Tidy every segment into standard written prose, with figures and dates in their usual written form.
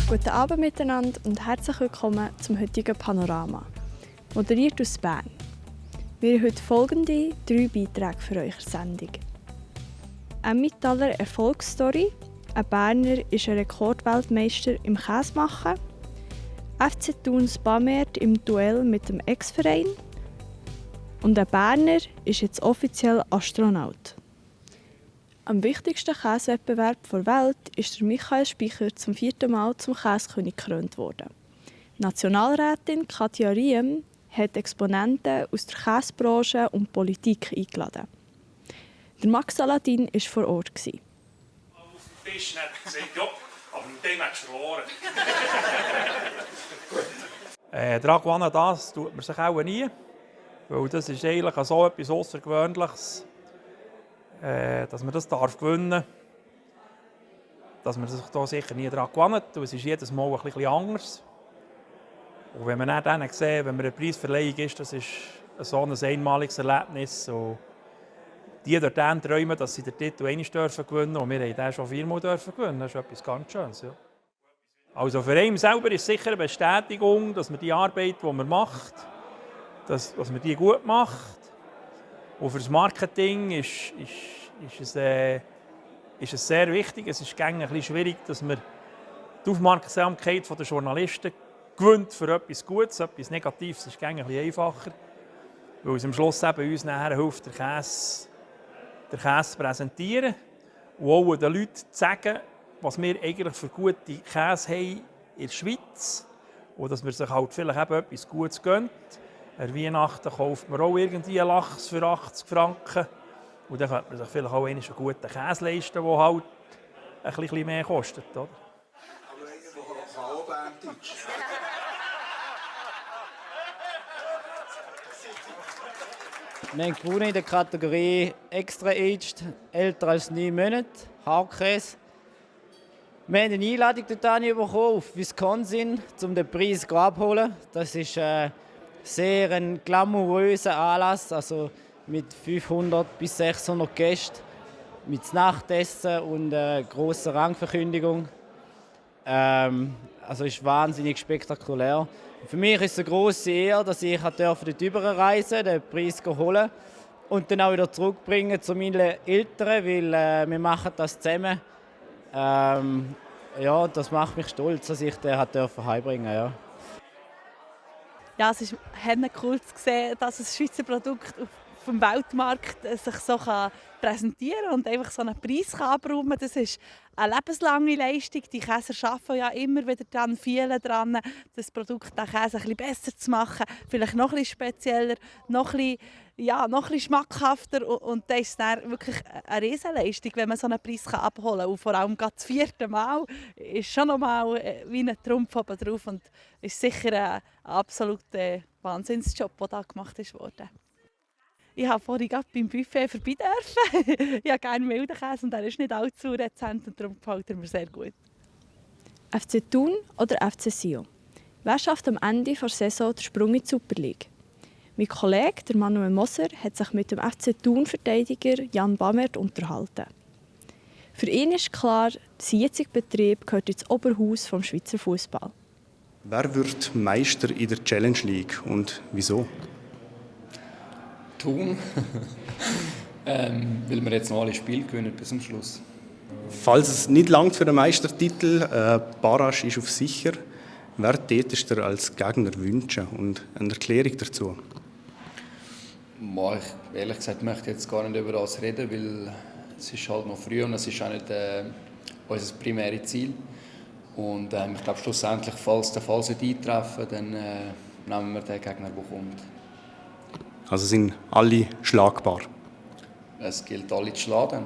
Guten Abend miteinander und herzlich willkommen zum heutigen Panorama. Moderiert aus Bern. Wir haben heute folgende 3 Beiträge für eure Sendung. Eine Emmentaler Erfolgsstory. Ein Berner ist ein Rekordweltmeister im Käsemachen. FC Thuns Bamert im Duell mit dem Ex-Verein. Und ein Berner ist jetzt offiziell Astronaut. Am wichtigsten Käsewettbewerb der Welt ist der Michael Speicher zum 4. Mal zum Käsekönig gekrönt worden. Die Nationalrätin Katja Riem hat Exponenten aus der Käsebranche und Politik eingeladen. Der Max Saladin war vor Ort. Auf dem Tisch hat gesagt, ja, aber mit dem hat er verloren. Daran gewonnen, das tut man sich auch nie. Weil das ist eigentlich so etwas Außergewöhnliches, dass man das gewinnen darf. Dass man sich da sicher nie daran gewöhnt. Es ist jedes Mal ein bisschen anders. Und wenn man dann sieht, wenn man eine Preisverleihung ist, das ist so ein einmaliges Erlebnis. Und die dort träumen, dass sie den Titel einmal gewinnen dürfen. Und wir haben den schon 4 Mal gewinnen. Das ist etwas ganz Schönes. Ja. Also für einen selber ist es sicher eine Bestätigung, dass man die Arbeit, die man macht, dass man die gut macht. Und für das Marketing ist es sehr wichtig. Es ist ein bisschen schwierig, dass man die Aufmerksamkeit der Journalisten gewinnt für etwas Gutes. Etwas Negatives ist ein bisschen einfacher. Weil es am Schluss eben uns nachher hilft, den Käse zu präsentieren. Und auch den Leuten zu sagen, was wir eigentlich für gute Käse haben in der Schweiz. Und dass man sich halt vielleicht eben etwas Gutes gönnt. An Weihnachten kauft man auch irgendwie einen Lachs für 80 Franken. Und dann könnte man sich vielleicht auch einen guten Käse leisten, der halt ein bisschen mehr kostet. Oder? Aber einer, der auch Berndeutsch. Wir haben gewonnen in der Kategorie Extra Aged, älter als 9 Monate, Hartkäse. Wir haben eine Einladung bekommen auf Wisconsin, um den Preis abzuholen. Das ist sehr ein glamouröser Anlass, also mit 500 bis 600 Gästen, mit Nachtessen und grosser Rangverkündigung. Also ist wahnsinnig spektakulär. Für mich ist es eine grosse Ehre, dass ich dort reisen den Preis holen und dann auch wieder zurückbringen zu meinen Eltern, weil wir machen das zusammen. Ja, das macht mich stolz, dass ich den heimbringen durfte. Ja. Ja, es ist cool zu sehen, dass ein Schweizer Produkt auf dem Weltmarkt sich so präsentieren kann und einfach so einen Preis abräumen kann. Das ist eine lebenslange Leistung. Die Käser arbeiten ja immer wieder daran, viele daran, das Produkt, den Käse ein bisschen besser zu machen, vielleicht noch ein bisschen spezieller, noch ein bisschen schmackhafter. Und das ist dann wirklich eine Riesenleistung, wenn man so einen Preis abholen kann. Und vor allem das 4. Mal ist schon noch mal wie ein Trumpf oben drauf und ist sicher ein absoluter Wahnsinnsjob, der da gemacht wurde. Ich durfte vorhin beim Buffet vorbei. Ich habe gerne Mildenkäse und er ist nicht allzu rezent und darum gefällt er mir sehr gut. FC Thun oder FC Sion? Wer schafft am Ende der Saison den Sprung in die Super League? Mein Kollege, der Manuel Moser, hat sich mit dem FC Thun-Verteidiger Jan Bamert unterhalten. Für ihn ist klar, sein jetziger Betrieb gehört ins Oberhaus des Schweizer Fußball. Wer wird Meister in der Challenge League und wieso? Thun, weil wir jetzt noch alle Spiele gewinnen bis zum Schluss. Falls es nicht langt für den Meistertitel, Barrage ist auf sicher. Wer tätest du als Gegner wünschen und eine Erklärung dazu? Ich ehrlich gesagt möchte jetzt gar nicht über das reden, weil es ist halt noch früh und es ist auch nicht unser primäres Ziel. Und ich glaube schlussendlich, falls der Fall eintreffen, dann nehmen wir den Gegner, der kommt. Also sind alle schlagbar? Es gilt, alle zu schlagen.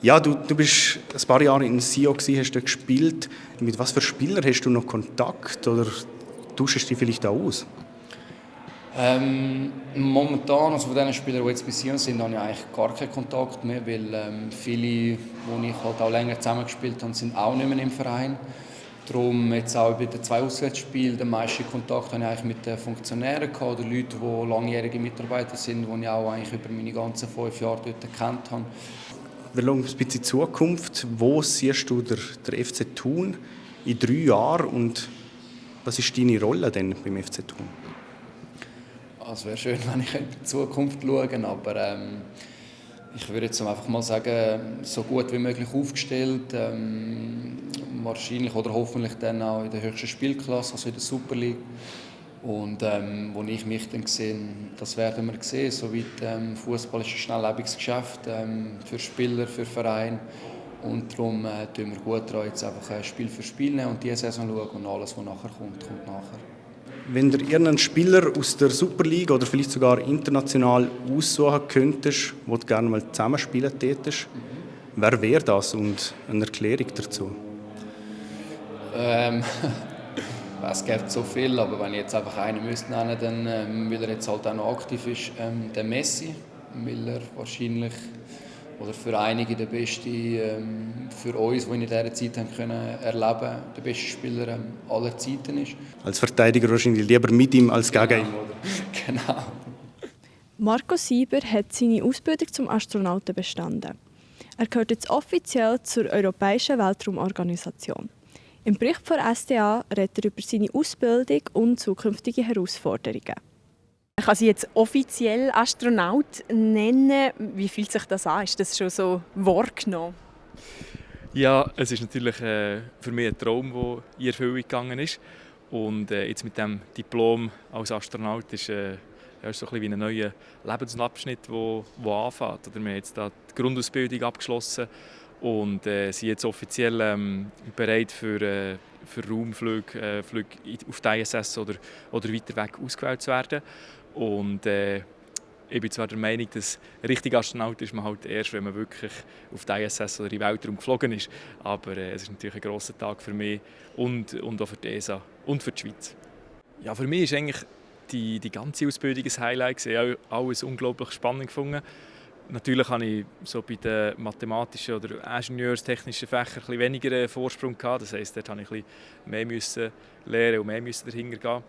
Ja, du bist ein paar Jahre in Sion, hast dort gespielt. Mit was für Spielern hast du noch Kontakt oder tauschst du dich vielleicht auch aus? Momentan, also von den Spielern, die jetzt bei Sion sind, habe ich eigentlich gar keinen Kontakt mehr, weil viele, die ich halt auch länger zusammengespielt habe, sind auch nicht mehr im Verein. Darum jetzt auch bei den 2 Auswärtsspielen den meisten Kontakt habe ich eigentlich mit den Funktionären gehabt, oder Leuten, die langjährige Mitarbeiter sind, die ich auch eigentlich über meine ganzen 5 Jahre dort gekannt habe. Wir schauen ein bisschen in die Zukunft. Wo siehst du der FC Thun in 3 Jahren und was ist deine Rolle denn beim FC Thun? Es wäre schön, wenn ich in die Zukunft schauen könnte, aber ich würde jetzt einfach mal sagen, so gut wie möglich aufgestellt, wahrscheinlich oder hoffentlich dann auch in der höchsten Spielklasse, also in der Super League. Und wo ich mich dann sehe, das werden wir sehen. Soweit Fußball ist ein schnelllebiges Geschäft für Spieler, für Vereine. Und darum tun wir gut daran, jetzt einfach Spiel für Spiel nehmen und diese Saison schauen und alles, was nachher kommt, kommt nachher. Wenn du irgendeinen Spieler aus der Super League oder vielleicht sogar international aussuchen könntest, wo du gerne mal zusammenspielen tätest, wer wäre das und eine Erklärung dazu? Es gibt so viel, aber wenn ich jetzt einfach einen müsste nennen, dann, weil er jetzt halt auch noch aktiv ist, der Messi, weil er wahrscheinlich oder für einige der beste, für uns, die in dieser Zeit haben können erleben, der beste Spieler aller Zeiten ist. Als Verteidiger wahrscheinlich lieber mit ihm als gegen ihn, oder? Genau. Marco Sieber hat seine Ausbildung zum Astronauten bestanden. Er gehört jetzt offiziell zur Europäischen Weltraumorganisation. Im Bericht der SDA redet er über seine Ausbildung und zukünftige Herausforderungen. Ich kann Sie jetzt offiziell Astronaut nennen. Wie fühlt sich das an? Ist das schon so wahrgenommen? Ja, es ist natürlich für mich ein Traum, der in Erfüllung gegangen ist. Und jetzt mit dem Diplom als Astronaut ist so ein bisschen wie ein neuer Lebensabschnitt, der anfängt. Wir haben jetzt da die Grundausbildung abgeschlossen und sind jetzt offiziell bereit für Raumflüge, Flüge auf die ISS oder weiter weg ausgewählt zu werden. Und ich bin zwar der Meinung, dass richtig Astronaut ist man halt erst, wenn man wirklich auf die ISS oder in den Weltraum geflogen ist. Aber es ist natürlich ein grosser Tag für mich und auch für die ESA und für die Schweiz. Ja, für mich ist eigentlich die ganze Ausbildung ein Highlight. Ich habe alles unglaublich spannend gefunden. Natürlich hatte ich so bei den mathematischen oder ingenieurstechnischen Fächern ein bisschen weniger Vorsprung gehabt. Das heisst, dort musste ich mehr lernen und mehr dahinter gehen.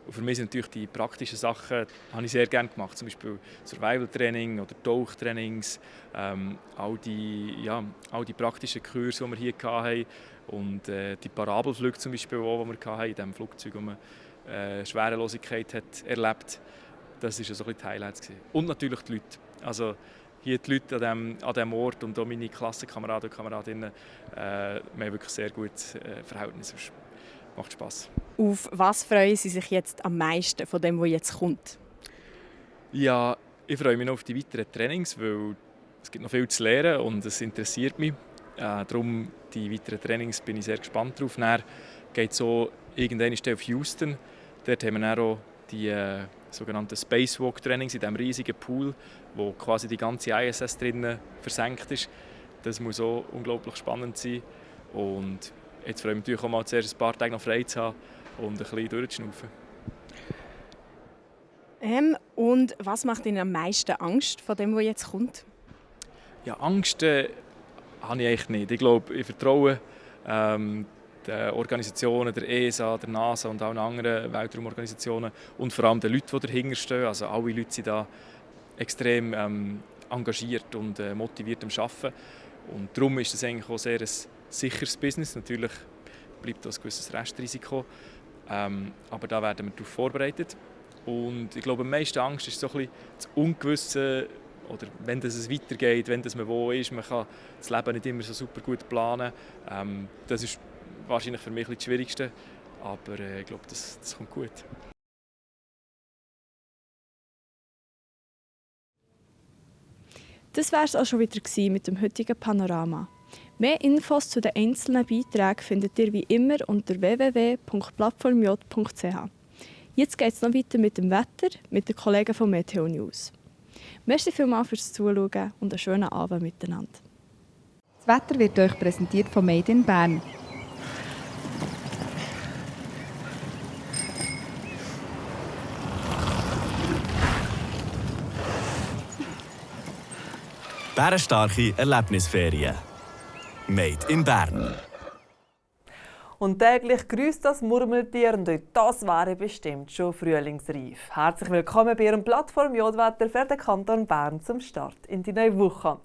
Und für mich sind natürlich die praktischen Sachen habe ich sehr gerne gemacht. Zum Beispiel Survival-Training oder Tauchtrainings, all die praktischen Kurse, die wir hier hatten. Und die Parabelflüge zum Beispiel, die wir hatten, in diesem Flugzeug, wo man Schwerelosigkeit hat erlebt. Das war so ein bisschen die Highlights. Und natürlich die Leute. Also hier die Leute an diesem Ort und auch meine Klassenkameraden und Kameradinnen, wir haben wirklich sehr gutes Verhältnis. Es macht Spass. Auf was freuen Sie sich jetzt am meisten von dem, was jetzt kommt? Ja, ich freue mich noch auf die weiteren Trainings, weil es gibt noch viel zu lernen und es interessiert mich. Darum die weiteren Trainings bin ich sehr gespannt drauf. Dann geht es so irgendwann auf Houston. Dort haben wir dann auch die sogenannten Spacewalk-Trainings in diesem riesigen Pool, wo quasi die ganze ISS drinnen versenkt ist. Das muss auch unglaublich spannend sein. Und jetzt freue ich mich natürlich auch mal zuerst ein paar Tage noch frei zu haben und ein bisschen durchzuschnaufen. Und was macht Ihnen am meisten Angst von dem, was jetzt kommt? Ja, Angst habe ich eigentlich nicht. Ich glaube, ich vertraue den Organisationen, der ESA, der NASA und allen anderen Weltraumorganisationen und vor allem den Leuten, die dahinter stehen. Also alle Leute sind da extrem engagiert und motiviert am Arbeiten. Und darum ist das eigentlich auch sehr ein sicheres Business. Natürlich bleibt da ein gewisses Restrisiko, aber da werden wir darauf vorbereitet. Und ich glaube, am meisten Angst ist so ein bisschen das Ungewisse, oder wenn es weitergeht, wenn man wo ist. Man kann das Leben nicht immer so super gut planen. Das ist wahrscheinlich für mich das Schwierigste, aber ich glaube, das kommt gut. Das war es auch schon wieder mit dem heutigen Panorama. Mehr Infos zu den einzelnen Beiträgen findet ihr wie immer unter www.plattformj.ch. Jetzt geht es noch weiter mit dem Wetter mit den Kollegen von Meteo News. Merci vielmals fürs Zuschauen und einen schönen Abend miteinander. Das Wetter wird euch präsentiert von Made in Bern. Bärenstarke Erlebnisferien. Made in Bern. Und täglich grüßt das Murmeltier und auch das wäre bestimmt schon frühlingsreif. Herzlich willkommen bei Ihrem Plattform Jodwetter für den Kanton Bern zum Start in die neue Woche.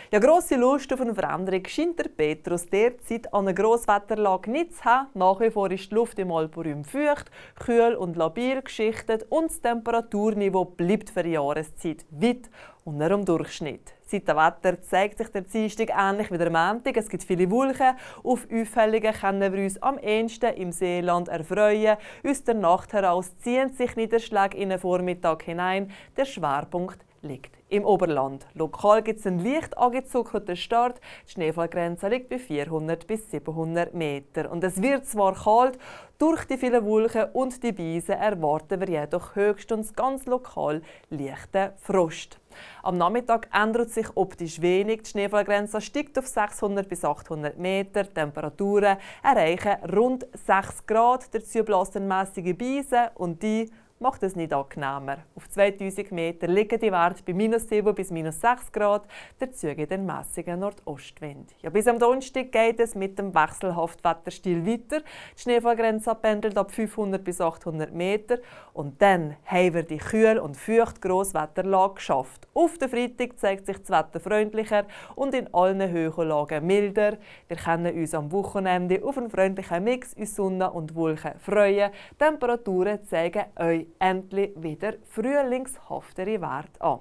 Ja, grosse Lust auf eine Veränderung scheint der Petrus derzeit an einer Grosswetterlage nicht zu haben. Nach wie vor ist die Luft im Alpenraum feucht, kühl und labil geschichtet und das Temperaturniveau bleibt für die Jahreszeit weit unter dem Durchschnitt. Seit dem Wetter zeigt sich der Dienstag ähnlich wie der Montag. Es gibt viele Wolken. Auf Auffälligen können wir uns am ehesten im Seeland erfreuen. Aus der Nacht heraus ziehen sich Niederschläge in den Vormittag hinein. Der Schwerpunkt liegt im Oberland. Lokal gibt es einen leicht angezuckerten Start. Die Schneefallgrenze liegt bei 400 bis 700 Meter. Und es wird zwar kalt, durch die vielen Wolken und die Beise erwarten wir jedoch höchstens ganz lokal leichten Frost. Am Nachmittag ändert sich optisch wenig. Die Schneefallgrenze steigt auf 600 bis 800 Meter. Die Temperaturen erreichen rund 6 Grad. Dazu blasen mässige Beise und die macht es nicht angenehmer. Auf 2000 Meter liegen die Werte bei -7 bis -6 Grad. Dazu geht ein mässiger Nordostwind. Ja, bis am Donnerstag geht es mit dem wechselhaften Wetterstil weiter. Die Schneefallgrenze pendelt ab 500 bis 800 Meter. Und dann haben wir die kühl und feuchte Grosswetterlage geschafft. Auf den Freitag zeigt sich das Wetter freundlicher und in allen Höhenlagen milder. Wir können uns am Wochenende auf einen freundlichen Mix aus Sonne und Wolken freuen. Die Temperaturen zeigen euch endlich wieder frühlingshaftere Werte an.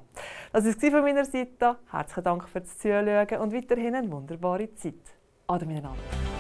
Das war es von meiner Seite. Herzlichen Dank fürs Zuschauen und weiterhin eine wunderbare Zeit. Ade miteinander.